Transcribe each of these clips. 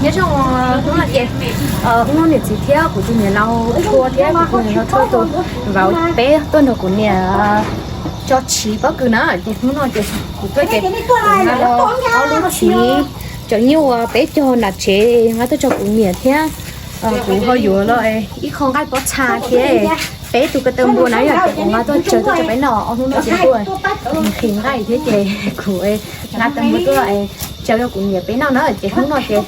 Nyob zoo, hnub no ces hnub no niam txiv thiab kuv tus niam laus Thua thiab kuv tus niam laus Thua tus vauv peb tuaj nrog kuv niam tso chiv pob kws na. Ces hnub no ces kuv tuaj ces kuv nqa los ob lub chiv cov nyuj uas peb cog nram tsev nqa tuaj tso kuv niam thiab kuv ho yuav los ib qho nqaij pob txha thiab peb tus ko taw npua na yom, ces kuv nqa tuaj tsaws tuaj rau peb noj. Ob hnub no ces kuj nqhis nqaij thiab ces kuv nqa taw npua tuaj tsaws rau kuv niam peb noj na. Ces hnub no ces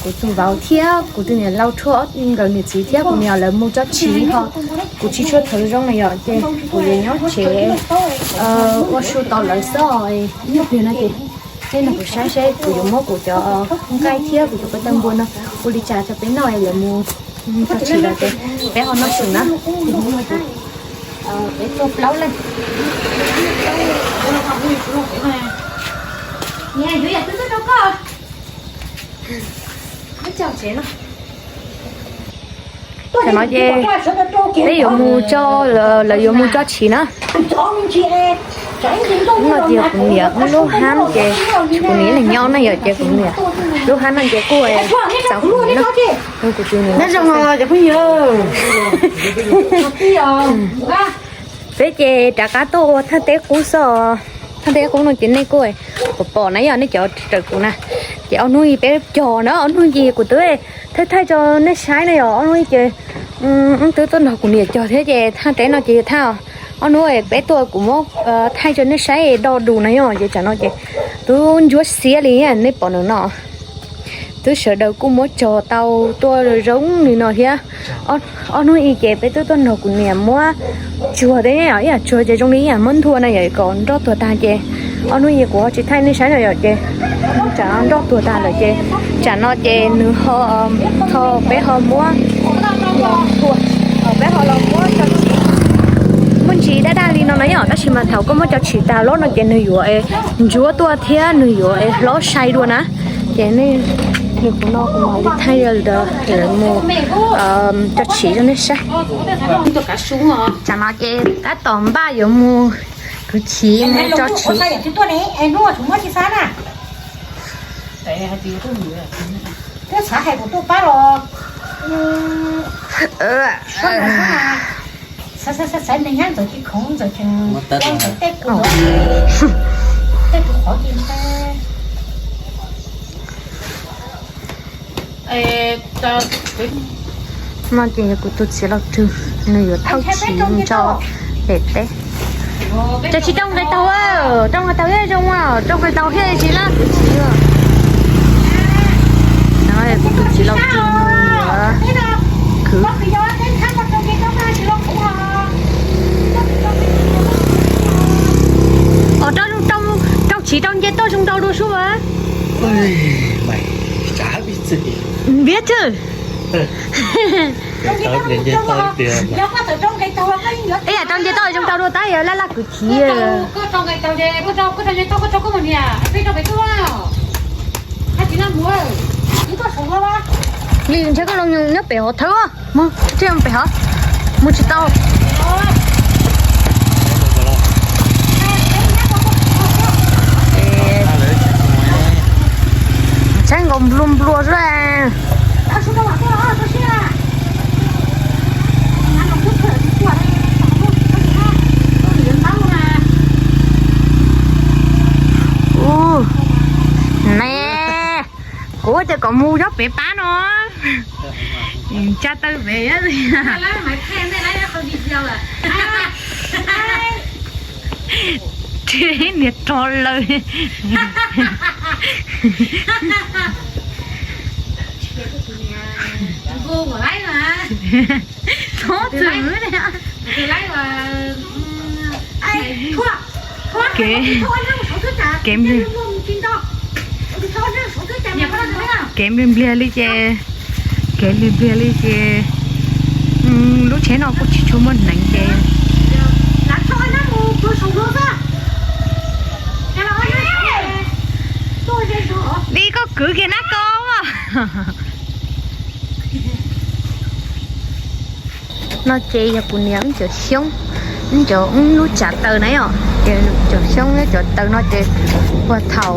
kuv tus vauv thiab kuv tus niam laus Thua nkawd niam txiv thiab kuv niam lawv mus tso chiv ho kuv tsis tshua tau zoo na yom, ces kuv yuav nyob tsev ua su tos lawv xwb. Ib pliag no ces nej nrog kuv saib seb kuv yuav muab kuv cov nqaij thiab kuv cov ko taw npua no ua li cas rau peb noj, lawv mus tso chiv lawm ces peb ho noj su na. Peb tuaj plaub leeg. Niam, yuav yam twg tuaj rau koj? Tam no ces peb yuav mus tso, lawv yuav mus tso chiv na. Hnub no ces kuv niam wb lub hab ces kuv niam ib leeg nyob na yom, ces kuv niam lub hab no ces kuj txaus kuv niam na. Kuv tus niam peb ces rov qab tuaj ua thaj teb qub xwb. Thaj teb qub no ces nej kuj pom pom na yom, nej cov raws kuv na. Ces ob hnub ib peb cog na, ob hnub ib kuv twb thaij thaij rau nej saib na yom, ob hnub ib ces wb twb tuaj nrog kuv niam cog thiab ces thaj teb no ces thaj ob hnub peb tuaj kuv muab thaij rau nej saib do dus na yom, ces tsam no ces twb ntsuab xiab li nej pom no. Twb sawv daws kuj muab cog tau tuaj zoo li no thiab. Ob hnub ib ces peb twb tuaj nrog kuv niam muab tsuag thiab, ib yam tsuag ces zoo li ib yam muab nthua na yom, kom nroj tuag tag ces ob hnub ib kuv ho tsis thaij nej saib no yom, ces tsam nroj tuag tag lawm ces tsam no ces nws ho, ho peb ho muab, peb ho los muab cov tshis muaj ntsis daj daj li no na yom, tab sis mas thaum koj muab cov tshis tas loj no ces nws yuav ntsuab tuaj thiab nws yuav hlob sai dua na. Ces nws kuv no kuv mam li thaij lawv mus cov tshis rau nej saib. Tsam no ces tab tom npaj yuav mus kwv chiv mus tso tshis. No ces yog kuv tus txiv laus Rwg, nws yuav thauj tshis mus tso pem teb. Cov tshis rau nqe taug, rau nqe taug thiaj zoo, rau nqe taug thiaj tsis laj kwv tsis. No kuv tus txiv laus Rwg nws yuav kwv. Os, rau, rau tshis rau nce toj zoo nraug dua sub. Npiab twg? Ib yam rau nce toj zoo nraug dua tab yog laj laj kwv tshis. Li ntshe koj los nyob pem hov thawb, mus thiaj pem hov, mus tsis tau. Saib nkaus nplua nplua xwb. Ub, ne, kuv ua cas kom mus nyob pem pab no. Tsa taw pem. Niag rog lawm. Txhob txwm. Kev, kev, kev npliag npliag li ces, kev npliag npliag li ces lub tsheb no kuj tsis tshua muaj hneev ces. Li koj kwv kiag nab ko. No ces yog kuv niam wb cov xyoob, wb cov, wb lub tsav taw na yom, ces cov xyoob cov taw no ces ua thaum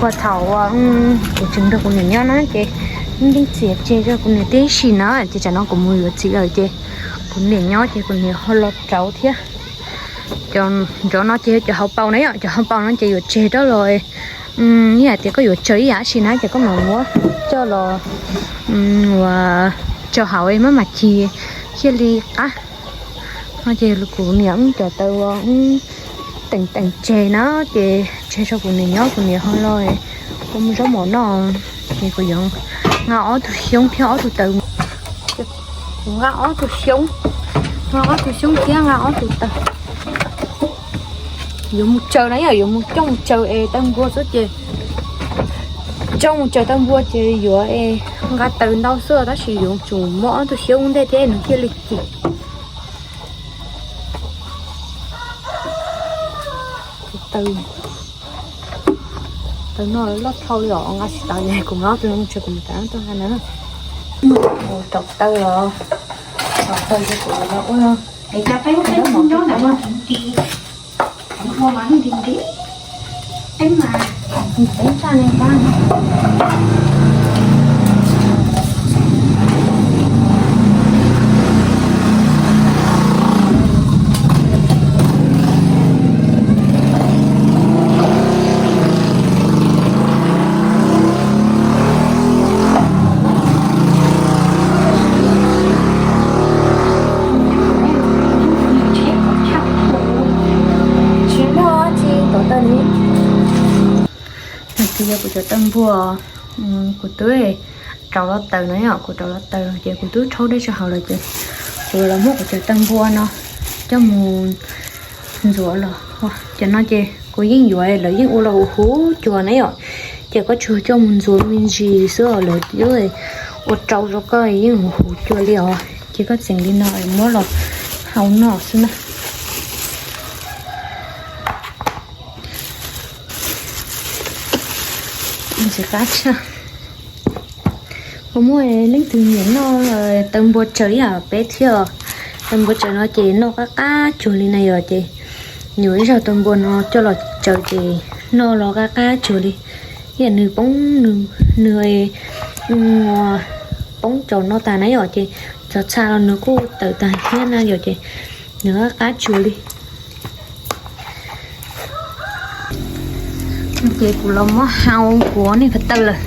ua Ua thaum kuv tseem nrog kuv niam nyob na ces yeej txiav tseg rau kuv niam tib si na, ces tsam no kuv mus yuav txiv lawm ces kuv niam nyob ces kuv niam ho los rauv thiab. Cov no ces yog cov hauv paus na yom, cov hauv paus no ces yuav tseg rau los, ib yam tias koj yuav tsaws ib yam si na ces koj mam muab coj los ua tso hauv maj mam cig thiaj li qab. No ces kuv niam wb cov taws teem teem tseg na, ces tseg rau kuv niam nyob, kuv niam ho los ua zaub mov noj. Ces kuv yuav nqa ob tug xyoob thiab ob tug taws. Kuv nqa ob tug xyoob, nqa ob tug xyoob thiab nqa ob tug taws. Yuav mus tsaws na yom, yuav mus coj mus tsaws es taw npua xwb ces, coj mus tsaws taw npua ces yuav es nqa taws ntau xwb tab sis yuav tsum muab ob tug xyoob ntej thiab nws thiaj li cig. Taw, taw no loj dhau li os, nqa tsis tau li, kuv nqa ob tug no mus tsaws kuv mus tau tuaj nqa na. Rau taw os, rau taw ces kuv los ua. Tsis muaj tsi tuav taw li. Nws twb yog kuv cov taw npua, kuv twb rauv los taws na yom, kuv rauv los taws ces kuv twb rhaub dej tso hauv lawm ces kuv los muab kuv cov taw npua no coj mus ntxuav los. Cov no ces kuv yeej yuav lawv yeej ua los huv huv cua na yom, ces koj tsuas coj mus ntxuav me ntsis xwb os, lawv ua rau rau koj yeej huv huv cua li os, ces koj txeev li no muab los hau noj xwb na. Ntxim qab tshaj. Kuv muaj leej twg nyiam noj taw npua tsaws ib yam peb thiab. Taw npua tsaws no ces noj qab qab tsuag li na yom, ces yuav ib zaug taw npua no coj los tsaws ces noj los qab qab tsuag li. Ib yam nws poob, nws poob rau noj tas na yom, ces txhob txha los nws kuj tawm tag thiab na yom, ces nws qab qab tsuag li. Ces kuv los muab hau kuv niag ko taw lawm.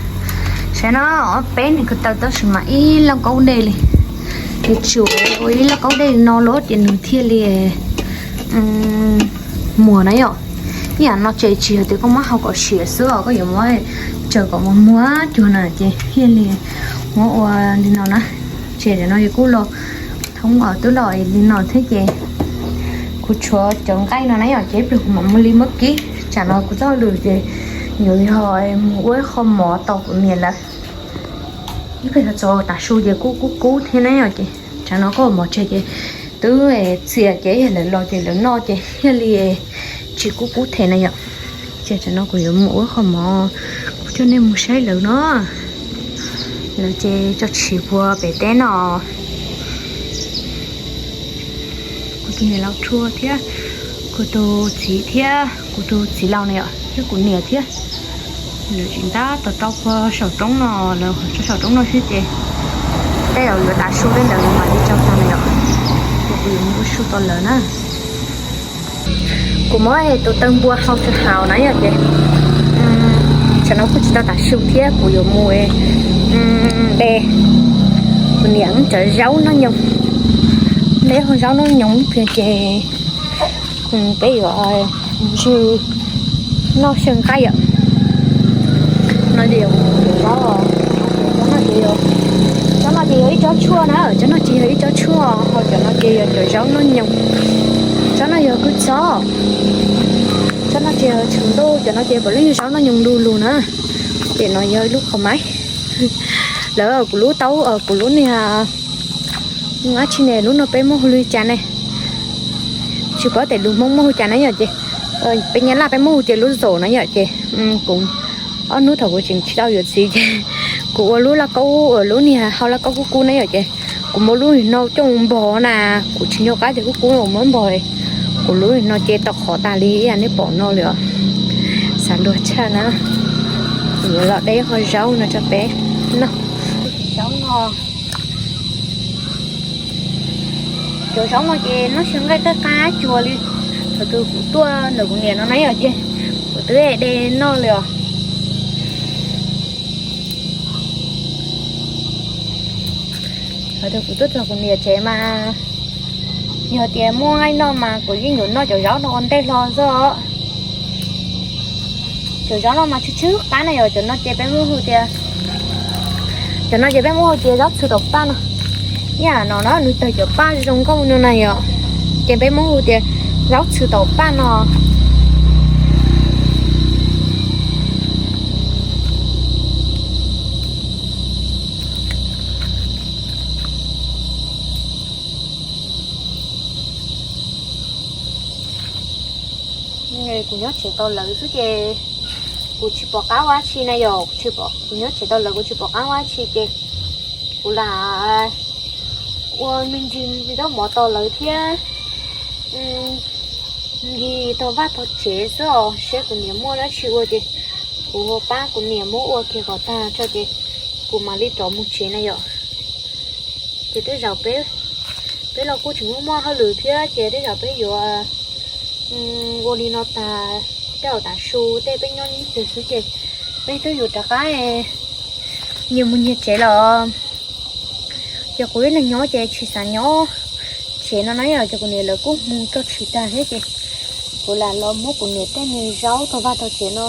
Saib no, ob peb niag ko taw tab sis mas ib lauj kaub dej li. Ces tsuas ua ib lauj kaub dej li no los ces nws thiaj li muag na yom. Ib yam no ces tsis yog tias koj muab hau kom siav xwb os, koj yuav muab tsaws kom muag muag cuag na ces thiaj li muab ua li no na. Ces tam no yus kuj los thoob os, twb los li no thiab ces kuv tshuav cov nqaij no na yom, ces ib pliag kuv mam mus li muab kib. Tsam no kuv txoj lus ces yuav yog mus ua ib qho mov tos kuv niam lawm. Ib pliag txog tas su ces kuj kub kub thiab na yom, ces tsam no koj mov tseg ces twb txias ces yog lawv los ces lawv noj ces thiaj li tsis kub kub them na yom. Ces tsam no kuv yuav mus ua qho mov, kuv coj nej mus saib lawv no. Lawv ces tso tshis puag pem teb no. Kuv tus niam laus Rhua thiab kuv tus txiv thiab kuv tus txiv laus na yom, thiab kuv niam thiab. Lawv tseem tab tom rau puag saum roob no, lawv tso saum roob no xwb ces tej zaum yuav tas su tej ntawd mam li tso tag na yom. Ces kuv yuav mus ua su tos lawv na. Kuv muab tus taw npua hau tsis haus na yom ces tsam no kuj tsis tau tas su thiab kuv yuav mus de kuv niam cov zaub noj nyoos. De zaub noj nyoos ib pliag ces peb yuav ntsw noj xyaw nqaij yom. No ces yog zaub, cov no ces yog ib tsob tshuaj na, cov no ces yog ib tsob tshuaj, ho cov no ces yog cov zaub noj nyoos. Tsob no yog kua txob, tsob no ces yog tshav ntuj, cov no ces puav leej yog zaub noj nyoos lug lug na. Ces no yog ib lub qhov maib. Lawv kuv lub taub, kuv lub niag dab tsi ne, lub no peb muab hu li cas ne? Tsis paub tias lus Hmoob muab hu cas na yom ces peb Nyab Laj peb muab hu tias lub zaum na yom ces kuv ob hnub thaum kuv tseem tsis tau yuav txiv ces kuv ua lub lauj kaub, ua lub niag hau lauj kaub kub kub na yom ces kuv muab lub no coj npog na, kuv tsis nco qab tias kub kub los muab npog. Kuv lub no ces tau qhov tas li ib yam nej pom no li os. Xav luag tshaj na. Los de qho zaub no rau peb noj. Zaub no, cov zaub no ces noj xyaw nqaij qab qab cuag li. Thaum twg kuv tuaj ntawm kuv niam no na yom ces kuv twb de noj li os. Thaum twg kuv tuaj txog kuv niam tsev mas yog tias muaj nqaij noj mas kuv yeej yuav noj cov zaub no ua ntej hlo xwb. Cov zaub no mas tsw tsw qab na yom, cov no ces peb muab hu tias, cov no ces peb muab hu tias zaub txhwv taum paj no. Ib yam no na nws tawg cov paj zoo nkauj no na yom, ces peb muab hu tias zaub txhwv taum paj no. Kuv nyob tsev tau lawv xwb ces kuv tsis pom qab ua dab tsi na yom, kuv nyob tsev tau lawv kuv tsis pom qab ua dab tsi ces kuv lam ua me ntsis zaub mov tos lawv thiab nkig tog vaj tog tsev xwb os, seb kuv niam muaj dab tsi ua ces kuv ua pab kuv niam muab ua kiag kom tag tso ces kuv mam li rov mus tsev na yom. Ces tej zaum peb, peb los kuj tseem muaj muaj hauj lwm thiab ces tej zaum peb yuav ua li no tas, tej zaum tav su tej peb nyob ib tug xwb ces peb twb yuav rov qab nyias mus nyias tsev los. Ces kuv ib leeg nyob ces tsis xav nyob tsev no na yom, ces kuv niam lawv kuj mus tso tshis tag thiab ces kuv lam los muab kuv niam tej me zaub tog vaj tog tsev no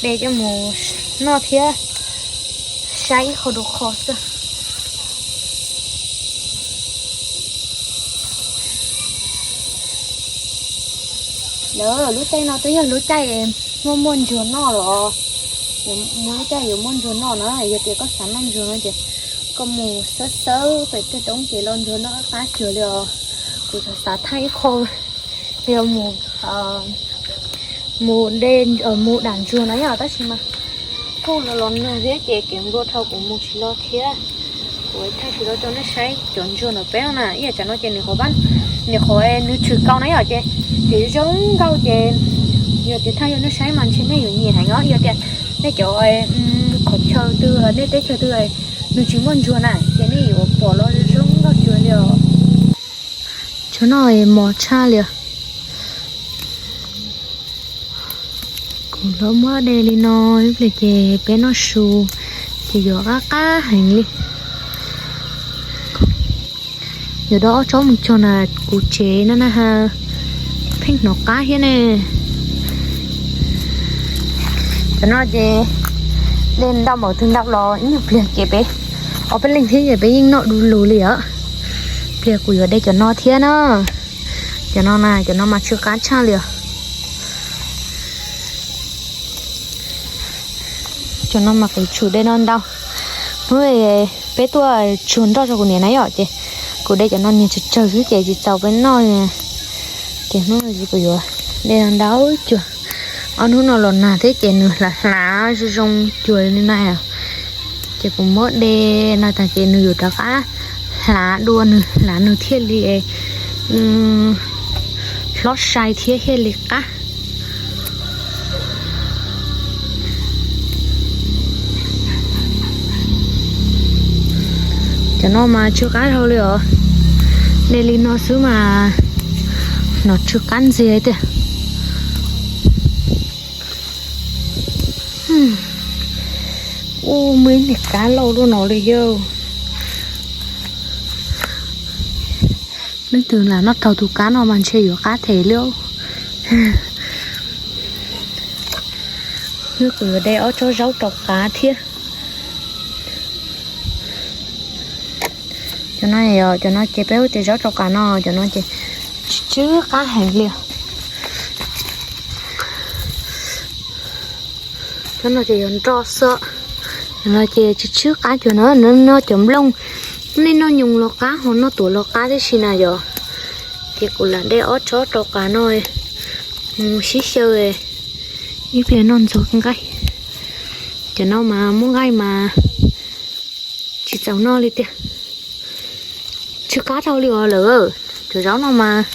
de coj mus noj thiab saib ib qho rau qho xwb. Lawv lub caij no twb yog lub caij muaj muaj ntsuag noj los, lub caij yuav muaj ntsuag noj na, yog tias koj xav noj ntsuag no ces koj mus xawb xawb pem tej roob ces los ntsuag noj qab cuag li os. Kuv xav xav thaij ib qho yog mus, mus de, mus dam ntsuag no yom, tab sis mas kuj los los nag thiab ces kev nplua dhau kuv mus tsis los thiab. Kuv thaij tsis tau rau nej saib cov ntsuag ntawm peb no na, ib yam tsam no ces nws qhov, nws qhov nws tshwm kaus na yom ces, ces zoo nkauj ces yog tias thaij rau nej saib mas ntshe nej yuav nyiam heev os, yog tias nej cov qhov chaw twg nej teb chaws twg nws tsis muaj ntsuag na ces nej yuav pom los zoo nkauj cuag li os. Cov no mos tshaj li os. Kuv los muab de li no ib pliag ces peb noj su ces yuav qab qab heev li. Yuav dab ob tsob mus cog na, kuv tsev no na ha, pheej hnov qab thiab ne. Cov no ces de ntau npaum twg ntau los ib nyuag pliag ces peb ob peb leeg thiab ces peb yeej noj du lug li os. Pliag kuv yuav de cov no thiab na. Cov no na, cov no mas tsw qab tshaj li os. Cov no mas kuv tshum de no ntau. Hnub peb tuaj tsuag nroj rau kuv niam na yom ces kuv de cov no niag tsawg tsawg xwb ces tsis txaus peb noj. Ces hnub no kuv yuav de no ntau cuag. Ob hnub no los nag thiab ces nws hlav hlav zoo zoo cuag li na. Ces kuv muab de no tag ces nws yuav rov qab hlav dua, nws hlav nws thiaj li hlob sai thiab thiaj li qab. Cov no mas tsw qab dhau li os. De li no xwb mas hnov tsw qab ntxiag tiag. Ub, muaj ib niag kab loj luaj no li yog. Leej twg lam noj raug tus kab no mas ntshe yuav qab them li. Hnub kuv yuav de ob tsob zaub rau qav thiab. Cov no, cov no ces peb hu tias zaub rau qav no, cov no ces tsw tsw qab heev li. Cov no ces yog nroj xwb. Cov no ces tsw tsw qab cuag no, no cov nplooj, nej noj nyoos los qab ho noj tuav los qab tib si na yom. Ces kuv lam de ob tsob rau qav no mus sib xyaw ib pliag noj ntxuag nqaij. Cov no mas muaj nqaij mas tsis txaus noj li tiag. Tsw qab dhau li os lawm. Cov zaub no mas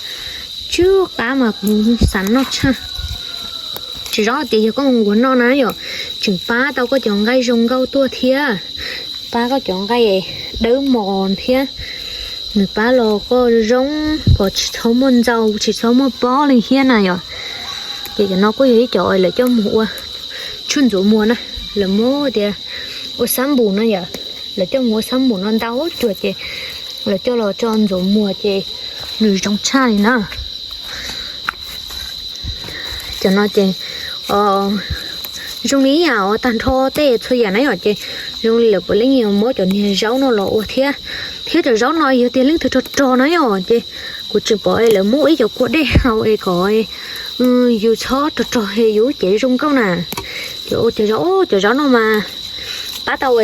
tsw qab mas kuv xav noj tshaj. Cov zaub tias yog koj mus nquas noj na yom, Tseem pab tau koj cov nqaij zoo nkauj tuaj thiab, pab koj cov nqaij dawb mos thiab. Nws pab los koj zoo, kom tsis txhob muaj ntxau, tsis txhob muaj pob li thiab na yom. Ces cov no kuj yog ib cov lawv coj mus ua tshuaj ntxuav muag na, lawv muab tias ua xab npum no yom, lawv coj mus ua xab npum no ntau cuag ces lawv coj los tso ntxuav muag ces nws zoo tshaj li na. Cov no ces zoo li ib yam tag nrho tej txhua yam na yom, ces zoo li lawv puav leej muab cov niag zaub no los ua thiab, thiab cov zaub no yog tias leej twg rog rog na yom, ces kuv tseem pom lawv muab ua ib cov kua dej haus es kom yus txhob rog rog es yus cev zoo nkauj na. Ces ua cov zaub, cov zaub no mas pab tau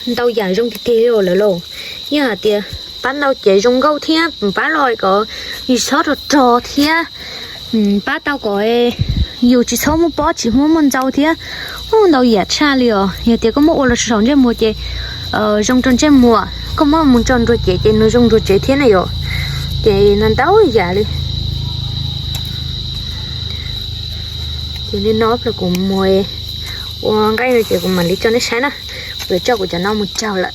ntau yam zoo tiag tiag li lawm lauj. Yeej hais tias pab ntau cev zoo nkauj thiab pab los kom yus txhob rog rog thiab pab tau kom yus tsis txhob muaj pob tsis muaj muaj ntxau thiab. Ntau yam tshaj li os, yog tias koj muab ua los saum ntsej muag ces zoo rau ntsej muag, koj muab mus tso nruas cev ces nws zoo nruas cev thiab na yom. Ces no ntau yam li. Ces li no kuv mus ua nqaij no ces kuv mam li tso nej saib na. Kuv yuav coj kuv cov no mus tsaug lawm.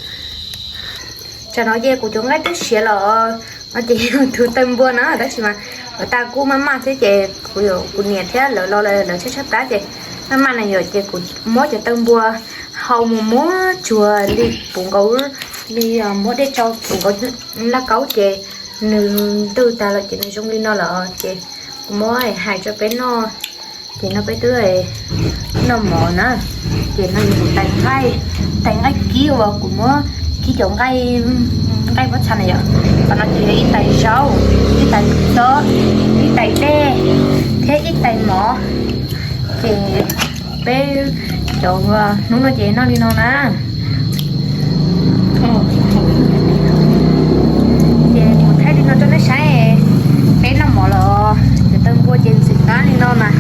Tsam no ces kuv cov nqaij twb siav los no ces yog tus taw npua na, tab sis mas lawv tas kuj maj maj thiab ces kuv niam thiab lawv los lawv tshaib tshaib plab ces maj maj na yom, ces kuv muab cov taw npua hau mus muab tsuag li puv nkaus, li muab dej tso puv nkaus laj kaub ces nws ntwg tag lawm ces nws zoo li no lawm ces kuv muab hais rau peb noj. Ces no peb twb noj mov na, ces no yog kuv tais nqaij, tais nqaij kib uas kuv muab kib cov nqaij muab txha na yom. Qhov no ces yog ib tais zaub, ib tais xob, ib tais dej thiab ib tais mov. Ces peb cov hnub no ces noj li no na. Ces kuv thaij li no rau nej saib, peb noj mov los cov taw npua ces ntxim qab li no mas.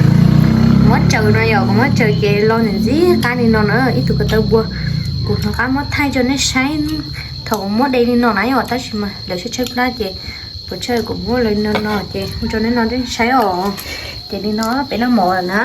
Muab tsaws no yom, kuv muab tsaws ces los ntxim qab li no na, ib tug ko taw npua. Kuv hnov qab muab thaij rau nej saib, thaum kuv muab de li no na yom, tab sis mas lawv tshaib tshaib plab ces puas tsawg kuv muab li no no ces hu rau nej no nej saib os. Ces li no peb noj mov lawm na.